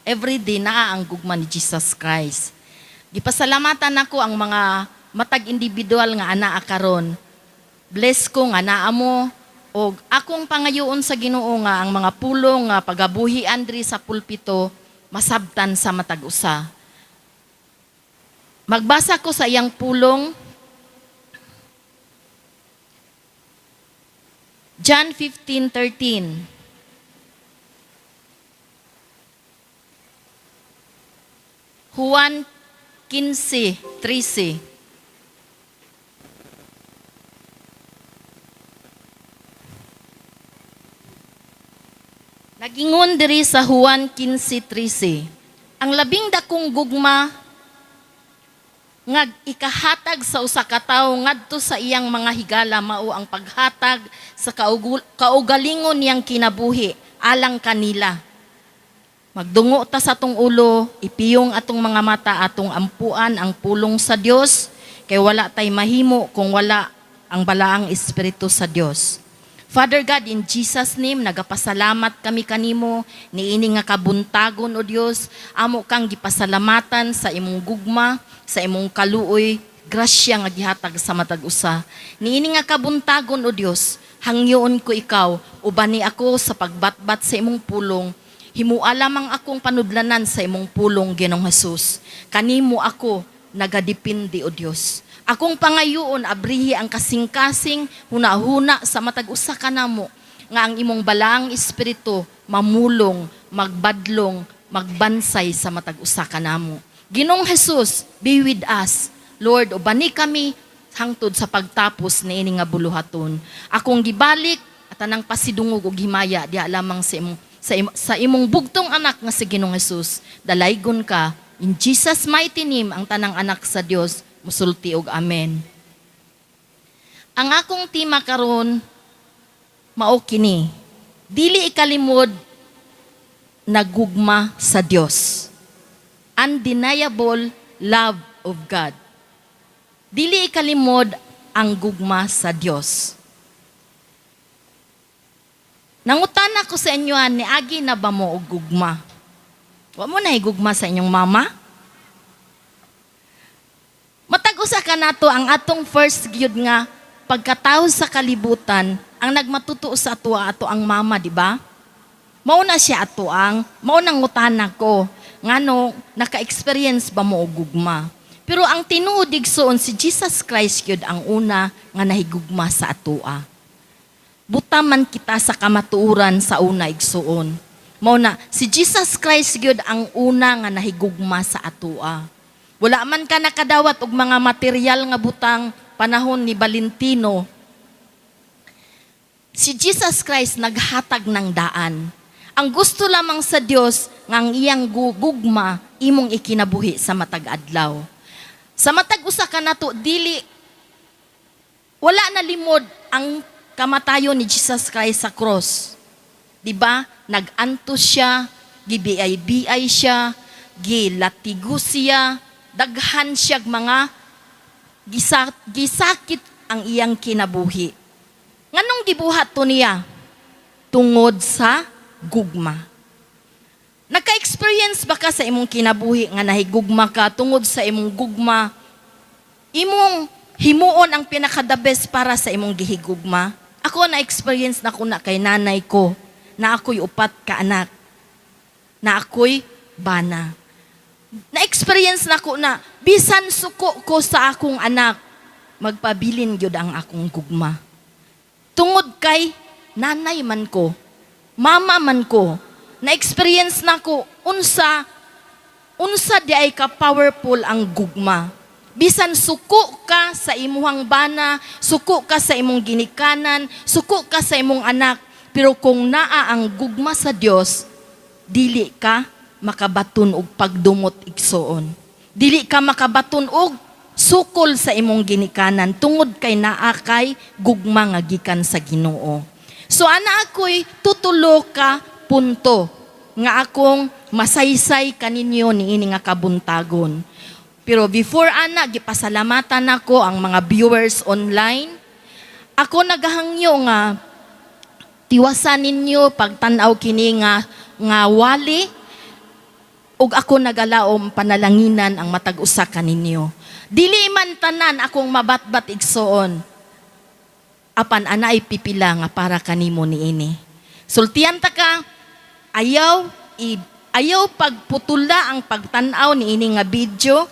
Every day naa ang gugma ni Jesus Christ. Gipasalamatan nako ang mga matag individual nga anaa karon. Bless ko nga naa mo og akong pangayoon sa Ginoo nga ang mga pulong nga pagabuhian diri sa pulpito masabtan sa matag usa. Magbasa ko sa iyang pulong, John 15:13. Juan 15:13. Nagingon diri sa Juan 15:13. Ang labing dakong gugma nga ikahatag sa usa ka tawo ngadto sa iyang mga higala mao ang paghatag sa kaugalingon niyang kinabuhi alang kanila. Magdungo ta sa atong ulo, ipiyong atong mga mata, atong ampuan ang pulong sa Dios, kay wala tay mahimo kung wala ang balaang espiritu sa Dios. Father God, in Jesus' name, nagapasalamat kami kanimo niini nga kabuntagon, o Dios. Amo kang gipasalamatan sa imong gugma, sa imong kaluoy, grasya nga gihatag sa matag usa. Niini nga kabuntagon, o Dios, hangyoon ko ikaw, ubani ako sa pagbatbat sa imong pulong. Himua lamang akong panudlanan sa imong pulong, Ginoong Jesus. Kanimo ako nagadepende, o Dios. Akong pangayoon, abrihi ang kasing-kasing hunahuna sa matag usa kanamo nga ang imong balaang espiritu mamulong, magbadlong, magbansay sa matag usa kanamo. Ginoong Jesus, be with us. Lord, ubani kami hangtod sa pagtapos niini nga buluhaton. Akong gibalik at tanang pasidungog og himaya diha lamang sa imong bugtong anak nga si Ginoong Jesus. Dalaygon ka in Jesus' mighty name. Ang tanang anak sa Dios musulti og amen. Ang akong tema karon mao kini: Dili ikalimod nagugma sa Dios. Undeniable love of God. Dili ikalimod ang gugma sa Dios. Nangutana ko sa inyo, niagi na ba mo og gugma? Wa mo na higugma sa inyong mama? Matag usa ka nato, ang atong first gyud nga pagkatawo sa kalibutan, ang nagmatuto sa ato ato ang mama, di ba? Mao na siya ato ang, mao nang ngutana ko, ngano naka-experience ba mo og gugma? Pero ang tinuod, igsoon, si Jesus Christ gyud ang una nga nahigugma sa atoa. Buta man kita sa kamatuoran sa una, igsuon. Mao na si Jesus Christ gyud ang una nga nahigugma sa atoa. Wala man ka nakadawat og mga material nga butang panahon ni Valentino. Si Jesus Christ naghatag ng daan. Ang gusto lamang sa Dios nga ang iyang gugma imong ikinabuhi sa matag adlaw. Sa matag usa ka nato, dili wala na limod ang kamatayon ni Jesus Christ sa cross. 'Di ba? Nag-antos siya, gibiay-biay siya, gilatigo siya, daghan siya mga gisakit ang iyang kinabuhi. Nganong gibuhat to niya? Tungod sa gugma. Naka-experience ba ka sa imong kinabuhi nga nahigugma ka? Tungod sa imong gugma, imong himuon ang pinaka-the best para sa imong gihigugma? Ako, na-experience na ko na kay nanay ko, na ako'y upat ka anak, na ako'y bana. Na-experience na ko na bisan suko ko sa akong anak, magpabilin gyud ang akong gugma. Tungod kay nanay man ko, mama man ko, na-experience na ko unsa unsa di ay ka powerful ang gugma. Bisan suko ka sa imuhang bana, suko ka sa imong ginikanan, suko ka sa imong anak, pero kung naa ang gugma sa Dios, dili ka makabaton og pagdumot, igsuon. Dili ka makabaton og sukol sa imong ginikanan tungod kay naa kay gugma nga gikan sa Ginoo. So ana ako'y tutulo ka punto nga akong masaysay kaninyo niini nga kabuntagon. Pero before ana, gipasalamatan nako ang mga viewers online. Ako nagahangyo nga tiwasan ninyo pagtan-aw kini nga wali. Ug ako nagalaom panalanginan ang matag usa kaninyo. Dili man tanan akong mabatbat, igsoon. Apan anay pipila nga para kanimo niini. Sultian ta ka, ayaw pagputula ang pagtan-aw niini nga video,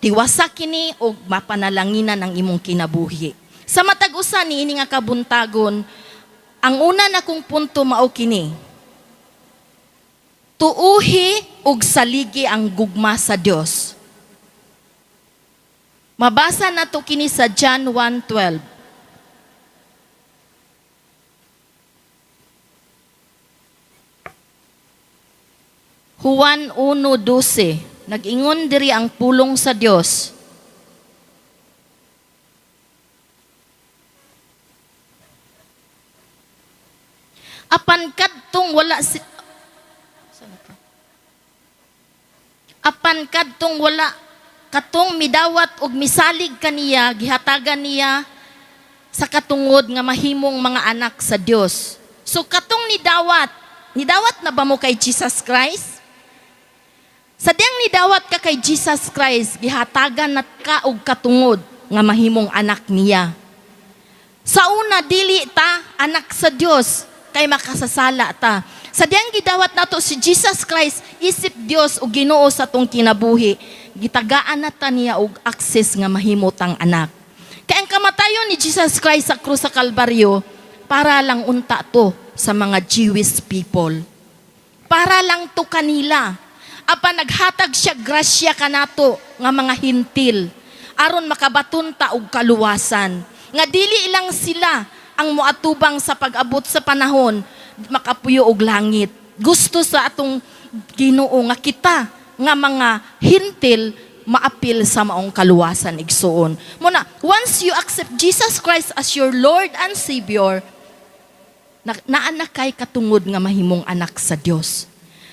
tiwasa kini og mapanalanginan ang imong kinabuhi. Sa matag usa niini nga kabuntagon, ang una na kong punto mao kini: Tuuhi ug saligi ang gugma sa Dios. Mabasa nato kini sa John 1:12. Juan 1:12. Nag-ingon diri ang pulong sa Dios. Apan kadtong wala si Saan ito? Apan kadtong wala katong midawat og misalig kaniya, gihatagan niya sa katungod nga mahimong mga anak sa Dios. So katong nidawat, nidawat na ba mo kay Jesus Christ? Sa diyang nidawat ka kay Jesus Christ, gihatagan na ka og katungod nga mahimong anak niya. Sa una, dili ta anak sa Dios kay makasasala ta. Sa diyang gidawat nato si Jesus Christ isip Dios ug Ginoo sa atong kinabuhi, gitagaan na ta niya og access nga mahimo tang anak. Kay ang kamatayon ni Jesus Christ sa krus sa Kalbaryo, para lang unta to sa mga Jewish people. Para lang to kanila. Apan naghatag siya grasya kanato nga mga Hentil aron makabaton ta og kaluwasan. Nga dili lang sila ang moatubang sa pag-abot sa panahon makapuyo og langit. Gusto sa atong Ginoo nga kita nga mga Hentil maapil sa maong kaluwasan, igsuon. Muna, once you accept Jesus Christ as your Lord and Savior, naa na kay katungod nga mahimong anak sa Dios.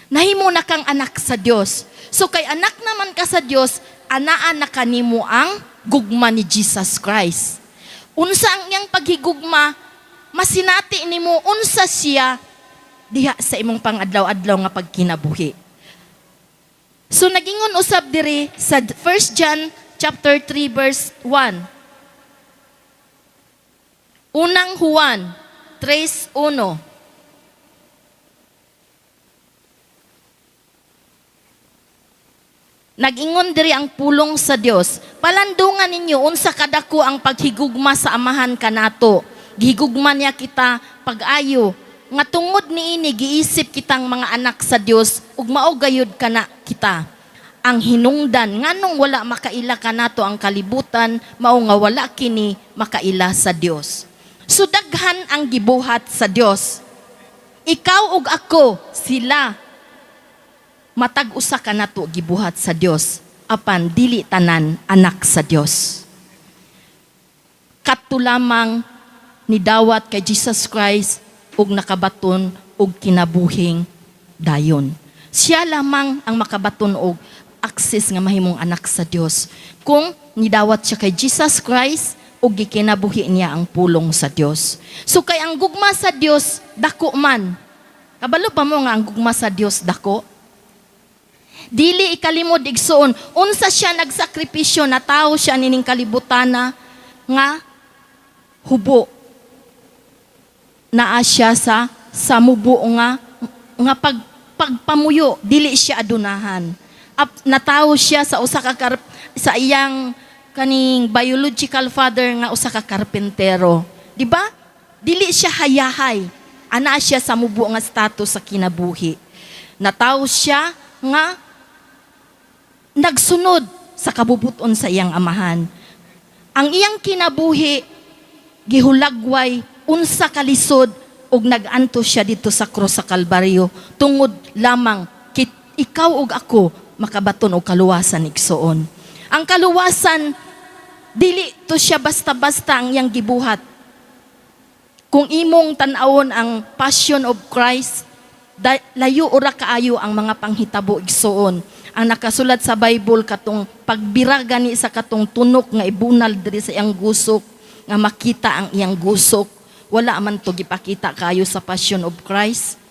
Nahimo na kang anak sa Dios. So kay anak naman ka sa Dios, anaa na kanimo ang gugma ni Jesus Christ. Unsa ang iyang paghigugma, masinati nimo unsa siya diha sa imong pangadlaw-adlaw nga pagkinabuhi. So nagingon usab diri sa 1 John chapter 3 verse 1. Unang Juan 3:1. Nag-ingon diri ang pulong sa Dios. Palandungan ninyo unsa kadako ang paghigugma sa Amahan kanato. Gihigugma niya kita pag-ayo. Nga tungod niini giisip kitang mga anak sa Dios ug mao gayud kana kita. Ang hinungdan nganong wala makaila kanato ang kalibutan, mao nga wala kini makaila sa Dios. So daghan ang gibuhat sa Dios. Ikaw ug ako, sila, matag usa kanato gibuhat sa Dios, apan dili tanan anak sa Dios. Kadto lamang nidawat kay Jesus Christ ug nakabaton og kinabuhing dayon. Siya lamang ang makabaton og access nga mahimong anak sa Dios. Kung nidawat siya kay Jesus Christ ug gikinabuhi niya ang pulong sa Dios. So kay ang gugma sa Dios dako man. Kabalo pa mo nga ang gugma sa Dios dako? Dili ikalimod, igsuon, unsa siya nagsakripisyo, natawo siya nining kalibutana nga hubo. Naa siya sa mubo nga pagpamuyo, dili siya adunahan. Natawo siya sa usa ka sa iyang kaning biological father nga usa ka karpentero. Di ba? Dili siya hayahay. Ana siya sa mubo nga status sa kinabuhi. Natawo siya nga nagsunod sa kabubuton sa iyang amahan. Ang iyang kinabuhi gihulagway unsa kalisod ug nag-antos siya dito sa krus sa Kalbaryo tungod lamang ikaw ug ako makabaton og kaluwasan, igsuon. Ang kaluwasan, dili to siya basta-basta ang iyang gibuhat. Kung imong tan-awon ang Passion of Christ, layo ora kaayo ang mga panghitabo, igsuon. Ang nakasulat sa Bible, katong pagbira gani sa katong tunok nga ibunal diri sa iyang gusok, nga makita ang iyang gusok, wala man to gipakita kayo sa Passion of Christ.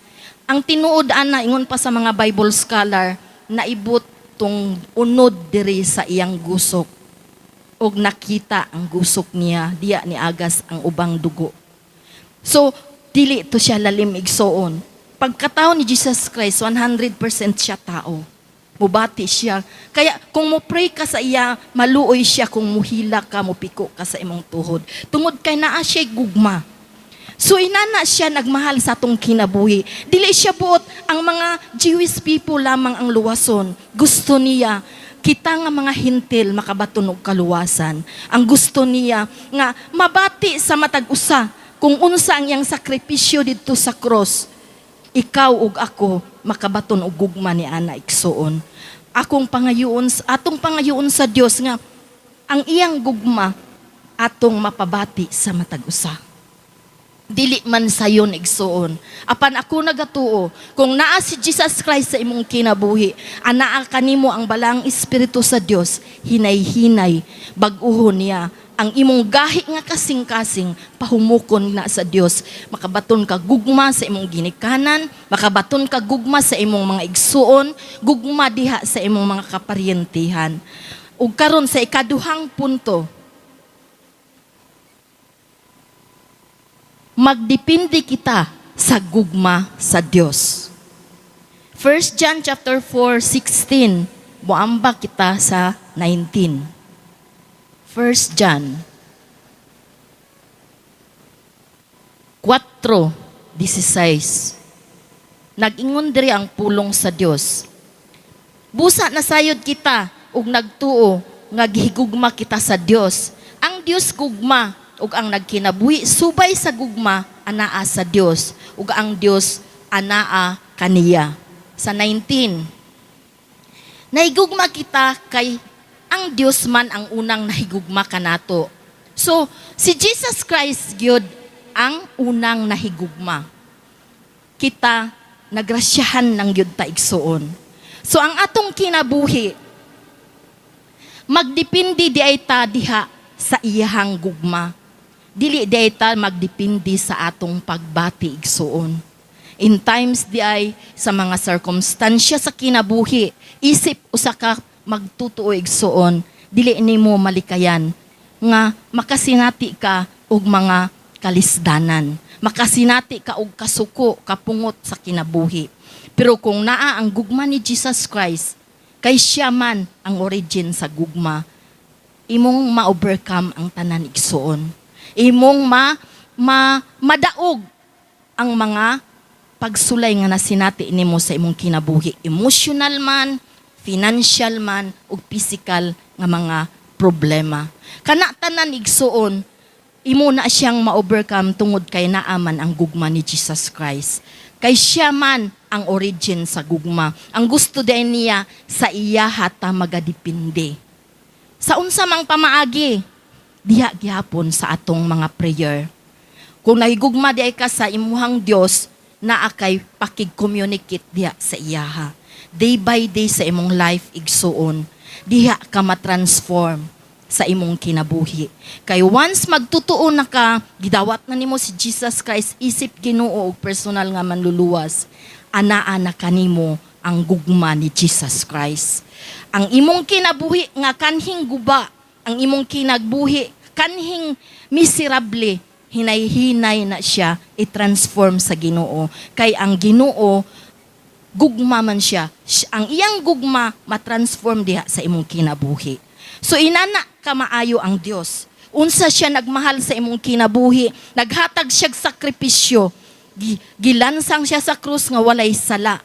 Ang tinuod ana, ingon pa sa mga Bible scholar, naibot tong unod diri sa iyang gusok og nakita ang gusok niya, diya ni agas ang ubang dugo. So dili to siya lalim, igsoon. Pagkatao ni Jesus Christ, 100% siya tao. Mubati siya. Kaya kung mo pray ka sa iya, maluoy siya kung muhila ka, mupiko ka sa imong tuhod. Tungod kay naa siya gugma. So inana siya nagmahal sa atong kinabuhi. Dili siya buot ang mga Jewish people lamang ang luwason. Gusto niya kita nga mga Hentil makabaton og kaluwasan. Ang gusto niya nga mabati sa matag usa kung unsa ang iyang sakripisyo didto sa cross, ikaw ug ako makabaton og gugma ni ana, igsuon. Akong pangayoon, atong pangayoon sa Dios nga ang iyang gugma atong mapabati sa matag usa. Dili man sayon, igsuon. Apan ako nagatuo, kung naa si Jesus Christ sa imong kinabuhi, anaa kanimo ang balaang espiritu sa Dios, hinay-hinay bag-uhon niya ang imong gahi nga kasing-kasing, pahumukon na sa Dios. Makabaton ka gugma sa imong ginikanan, makabaton ka gugma sa imong mga igsuon, gugma diha sa imong mga kaparyentihan. Ug karon sa ikaduhang punto, magdepende kita sa gugma sa Dios. 1 John chapter 4, 16, muamba kita sa 19. 1 John 4:16. Nag-ingon diri ang pulong sa Dios. Busa na sayod kita ug nagtuo nga gihigugma kita sa Dios. Ang Dios gugma, ug ang nagkinabuhi subay sa gugma anaa sa Dios ug ang Dios anaa kaniya. Sa 19. Nahigugma kita kay ang Dios man ang unang nahigugma kanato. So, si Jesus Christ gyud ang unang nahigugma. Kita nagrasyahan ng gyud ta, igsuon. So ang atong kinabuhi, magdepende di ay ta diha sa iyahang gugma. Dili di ay ta magdepende sa atong pagbati, igsuon. In times di ay sa mga circumstansya sa kinabuhi, isip usa ka magtutuo, igsuon, dili nimo malikayan nga makasinati ka og mga kalisdanan. Makasinati ka og kasuko, kapungot sa kinabuhi. Pero kung naa ang gugma ni Jesus Christ, kay siya man ang origin sa gugma, imong ma-overcome ang tanan, igsuon. Imong ma, ma madaog ang mga pagsulay nga nasinati nimo sa imong kinabuhi. Emotional man, financial man, ug physical nga mga problema. Kana tanan, igsuon, imo na siyang ma-overcome tungod kay naa man ang gugma ni Jesus Christ. Kay siya man ang origin sa gugma. Ang gusto din niya sa iya hata magadepende. Sa unsa mang pamaagi, diha gihapon sa atong mga prayer. Kung nahigugma di ay ka sa imuhang Dios, naa kay pakig-communicate diha sa iyaha. Day by day sa imong life, igsuon, diha ka ma-transform sa imong kinabuhi. Kay once magtutuo na ka, gidawat na nimo si Jesus Christ isip Ginoo ug personal nga manluluwas, anaa na kanimo ang gugma ni Jesus Christ. Ang imong kinabuhi nga kanhing guba, ang imong kinabuhi kanhing miserable, hinay-hinay na siya i-transform sa Ginoo. Kay ang Ginoo gugma man siya. Ang iyang gugma matransform diha sa imong kinabuhi. So inana kamaayo ang Dios. Unsa siya nagmahal sa imong kinabuhi, naghatag siya sakripisyo. Gilansang siya sa krus nga walay sala.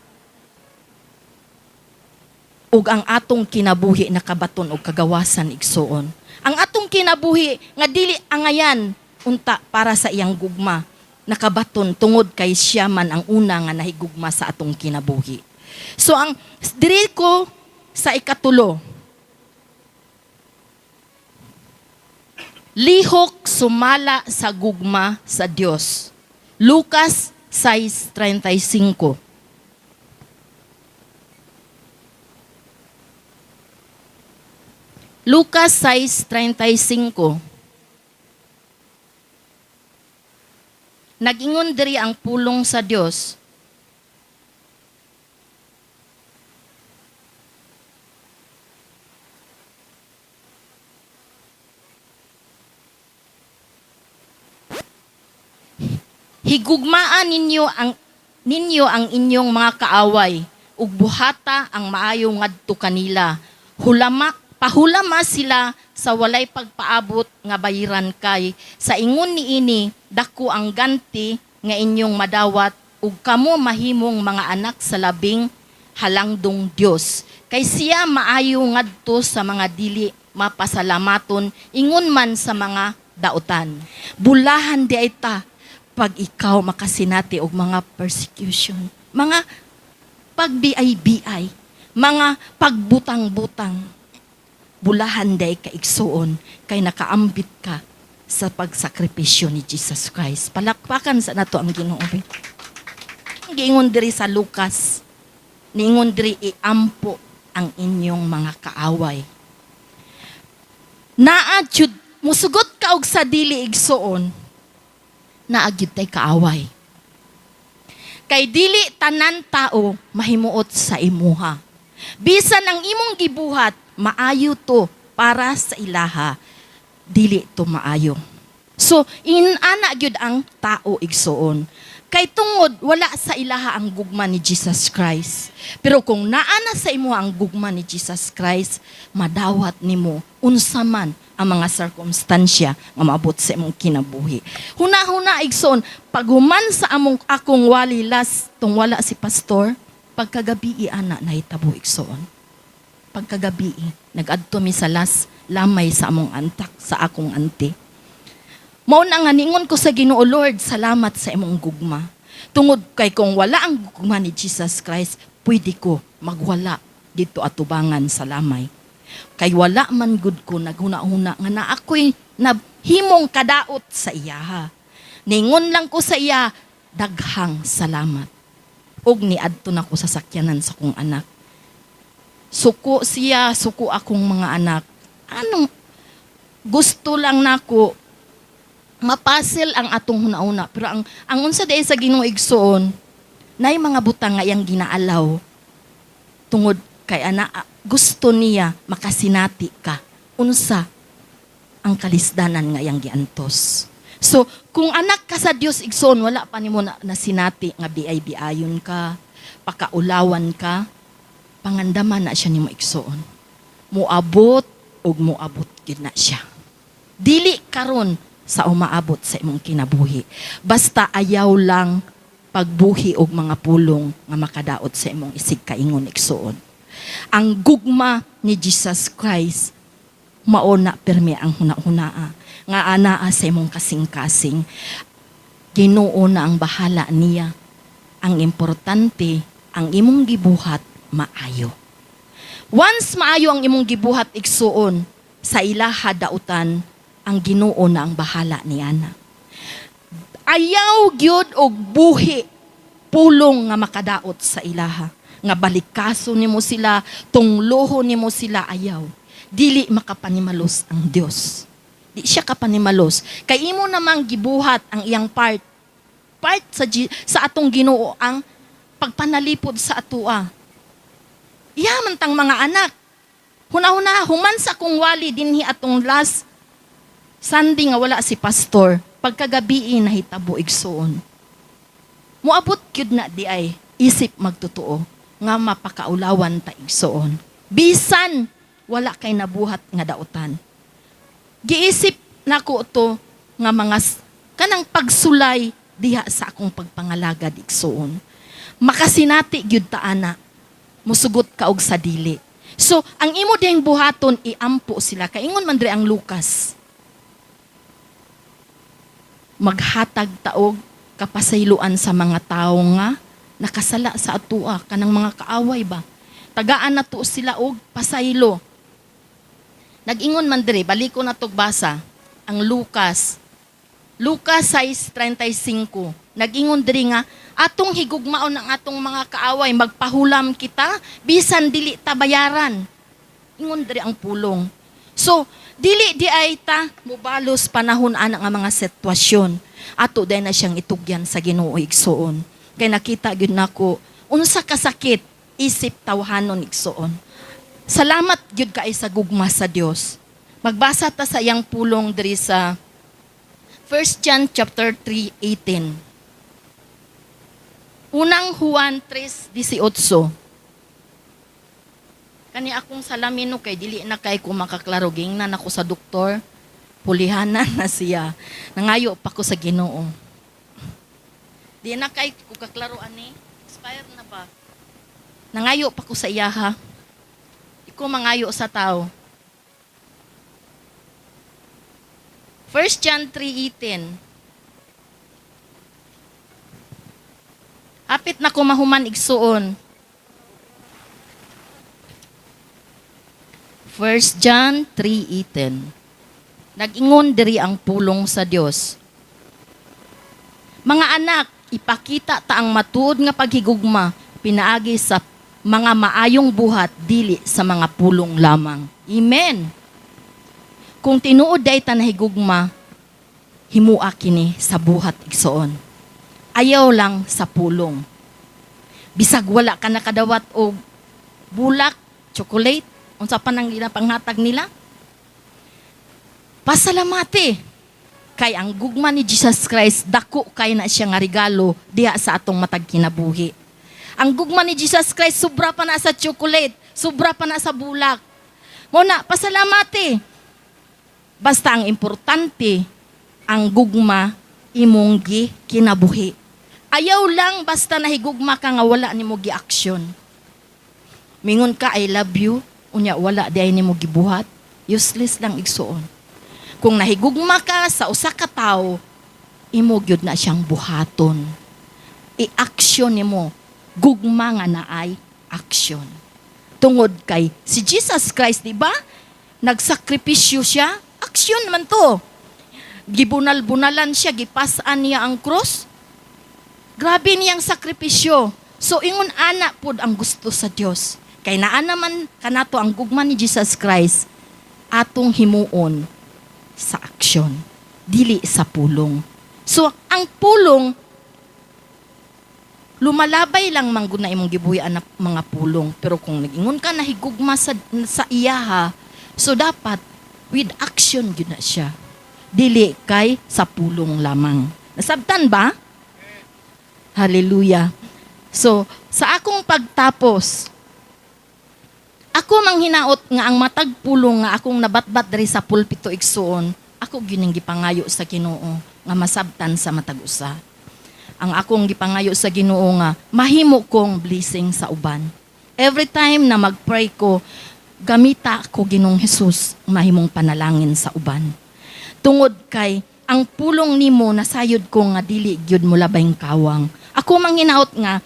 Ug ang atong kinabuhi nakabaton og kagawasan, igsuon. Ang atong kinabuhi nga dili angayan unta para sa iyang gugma, nakabaton tungod kay siya man ang una nga nahigugma sa atong kinabuhi. So ang diri ko sa ikatulo, lihok sumala sa gugma sa Dios. Lucas 6:35. Lucas 6:35. Nagingon diri ang pulong sa Dios. Higugmaa ninyo ang inyong mga kaaway ug buhata ang maayo ngadto kanila. Hulama pahulama sila sa walay pagpaabot nga bayiran, kay sa ingon niini dako ang ganti nga inyong madawat ug kamo mahimong mga anak sa Labing Halangdong Dios, kay siya maayo ngadto sa mga dili mapasalamaton ingon man sa mga dautan. Bulahan diay ta pag ikaw makasinati og mga persecution, mga pagbiay-biay, mga pagbutang-butang. Bulahan diay ka, igsuon, kay nakaambit ka sa pagsakripisyo ni Jesus Christ. Palakpakan sa nato ang Ginoo. Giingon diri sa Lucas, niingon diri, iampo ang inyong mga kaaway. Naa jud, musugot ka og sa dili, igsuon, naa gyud tay kaaway. Kay dili tanan tao mahimuot sa imuha. Bisan ang imong gibuhat, maayo to para sa ilaha, dili to maayo. So, inana gyud ang tao, igsuon. Kay tungod wala sa ilaha ang gugma ni Jesus Christ. Pero kung naa na sa imo ang gugma ni Jesus Christ, madawat nimo unsa man ang mga sirkumstansya nga maabot sa imong kinabuhi. Huna-huna, igsoon, paghuman sa among akong wali last tung wala si pastor, pagkagabi ana nahitabo, igsoon. Pagkagabi, nagadto mi sa last lamay sa among antak, sa akong auntie. Mao na nga ningon ko sa Ginoo, "Lord, salamat sa imong gugma." Tungod kay kung wala ang gugma ni Jesus Christ, pwede ko magwala dito atubangan sa lamay. Kay wala man gud ko naghuna-huna nga na ako'y nahimong kadaot sa iyaha. Ningon lang ko sa iya, "Daghang salamat." Ug niadto na ko sa sakyanan sa kong anak. Suko siya, suko akong mga anak. Anong gusto lang nako mapasil ang atong hunauna, pero ang unsa diay sa Ginoo, igsuon, nay mga butang nga iyang ginaalaw tungod kay ana gusto niya makasinati ka unsa ang kalisdanan nga iyang giantos. So kung anak ka sa Dios, igsoon, wala pa nimo na nasinati nga biay-biayon ka, pakaulawan ka, pangandaman na siya nimo, igsoon. Muabot ug muabot gyud na siya. Dili karon sa umaabot sa imong kinabuhi. Basta ayaw lang pagbuhi og mga pulong nga makadaot sa imong isig kaingon, igsuon. Ang gugma ni Jesus Christ mao na permi ang huna-hunaa nga anaa sa imong kasing-kasing. Ginoo na ang bahala niya. Ang importante, ang imong gibuhat maayo. Once maayo ang imong gibuhat, igsuon, sa ilaha dautan, ang Ginoo na ang bahala ni ana. Ayaw gyud og buhi pulong nga makadaot sa ilaha. Nga balikaso nimo sila, tungloho nimo sila, ayaw. Dili makapanimalos ang Dios. Di siya kapanimalos. Kay imo namang gibuhat ang iyang part. Part sa atong Ginoo ang pagpanalipod sa atoa. Iya man tang mga anak. Huna-huna, human sa kong wali dinhi atong last Sunday nga wala si pastor, pagkagabi nahitabo, igsuon. Muabot gyud na di ay isip magtotoo nga mapakaulawan ta, igsuon. Bisan wala kay nabuhat nga dautan. Giisip nako to nga mga kanang pagsulay diha sa akong pagpangalagad, igsuon. Makasinati gyud ta ana, musugot ka og sa dili. So, ang imo ding buhaton, iampo sila. Kaingon man diri ang Lucas. Maghatag taog kapasayloan sa mga tawo nga nakasala sa atua, kanang mga kaaway ba. Tagaan na to sila og pasaylo. Nag-ingon man diri, baliko na tog basa ang Lucas. Lucas 6:35. Nag-ingon diri nga atong higugmaon ang atong mga kaaway, magpahulam kita bisan dili ta bayaran. Ingon diri ang pulong. So, dili di ay ta mubalos panahon ana nga mga sitwasyon. Ato din na siyang itugyan sa Ginoo, igsuon. Kay nakita gyud nako unsa kasakit isip tawhanon, igsuon. Salamat gyud kay sa gugma sa Dios. Magbasa ta sa iyang pulong diri sa 1 John chapter 3:18. Unang Juan 3:18. Kani akong salamin, no, kay dili na kay ko makaklaro, giingnan ako sa doktor, pulihanan na siya. Nangayo pa ko sa Ginoo. Di na kay ko kaklaro ani, expired na ba? Nangayo pa ko sa iyaha. Di ko mangayo sa tao. 1 John 3:18. Hapit na ko mahuman, igsuon. 1 John 3:18. Nag-ingon diri ang pulong sa Dios. Mga anak, ipakita ta ang matuod nga paghigugma pinaagi sa mga maayong buhat, dili sa mga pulong lamang. Amen. Kung tinuod day ta nahigugma, himua kini sa buhat, igsoon. Ayaw lang sa pulong. Bisag wala ka nakadawat og bulak, chocolate, unsa pa nang panghatag nila, pasalamati. Kay ang gugma ni Jesus Christ, dako kay na siya nga regalo diha sa atong matag kinabuhi. Ang gugma ni Jesus Christ, sobra pa na sa chocolate, sobra pa na sa bulak. Mao na, pasalamati. Basta ang importante, ang gugma imong gi kinabuhi. Ayaw lang basta nahigugma ka nga wala nimo gi-action. Mingon ka, "I love you," unya wala di ay nimo gibuhat. Useless lang, igsuon. Kung nahigugma ka sa usa ka tawo, imo gyud na siyang buhaton. I-action nimo gugma nga naay action. Tungod kay si Jesus Christ, di ba? Nagsakripisyo siya, action man to. Gibunal-bunalan siya, gipas-an niya ang cross. Grabe niyang sakripisyo. So ingon ana pod ang gusto sa Dios. Kay naa naman kanato ang gugma ni Jesus Christ, atong himuon sa aksyon, dili sa pulong. So ang pulong, lumalabay lang man gud na imong gibuhian na mga pulong, pero kung nag-ingon ka nahigugma sa iyaha, so dapat with action gyud na siya, dili kay sa pulong lamang. Nasabtan ba? Hallelujah. So sa akong pagtapos, ako manghinaot nga ang matag pulong nga akong nabatbat diri sa pulpito, igsuon, ako gyud ning gipangayo sa Ginoo nga masabtan sa matag usa. Ang akong gipangayo sa Ginoo nga mahimo kong blessing sa uban. Every time na mag-pray ko, gamita ko, Ginoong Jesus, mahimong panalangin sa uban. Tungod kay ang pulong nimo, nasayod ko nga dili gyud mo labayng kawang. Ako manghinaot nga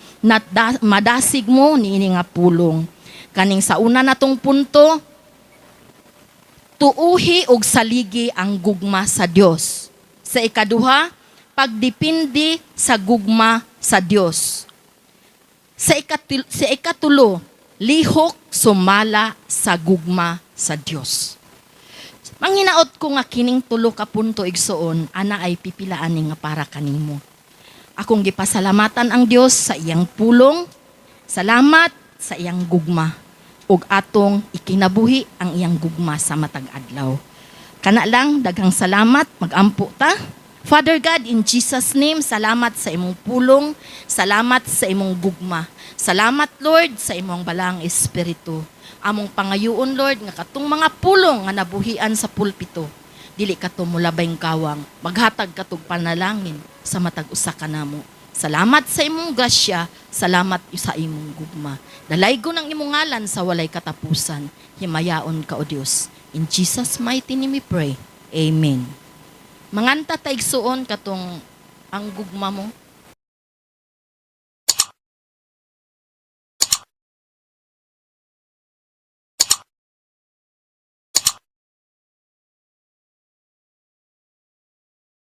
madasig mo niini nga pulong. Kaning sa una natong punto, tuuhi og saligi ang gugma sa Dios. Sa ikaduha, pagdepende sa gugma sa Dios. Sa ikatulo, lihok sumala sa gugma sa Dios. Manghinaot ko nga kining tulo ka punto, igsuon, ana ay pipilaan ni nga para kanimo. Akong gipasalamatan ang Dios sa iyang pulong. Salamat sa iyang gugma ug atong ikinabuhi ang iyang gugma sa matag adlaw. Kana lang, daghang salamat, magampo ta. Father God, in Jesus' name, salamat sa imong pulong, salamat sa imong gugma. Salamat, Lord, sa imong balaang espiritu. Among pangayuon, Lord, nga katong mga pulong nga nabuhian sa pulpito, dili kato mulabayng kawang, maghatag katog panalangin sa matag usa kanamo. Salamat sa imong grasya, salamat sa imong gugma. Dalaygon ang imong ngalan sa walay katapusan. Himayaon ka, O Dios. In Jesus' mighty name we pray. Amen. Manganta ta, igsuon, katong "Ang Gugma Mo."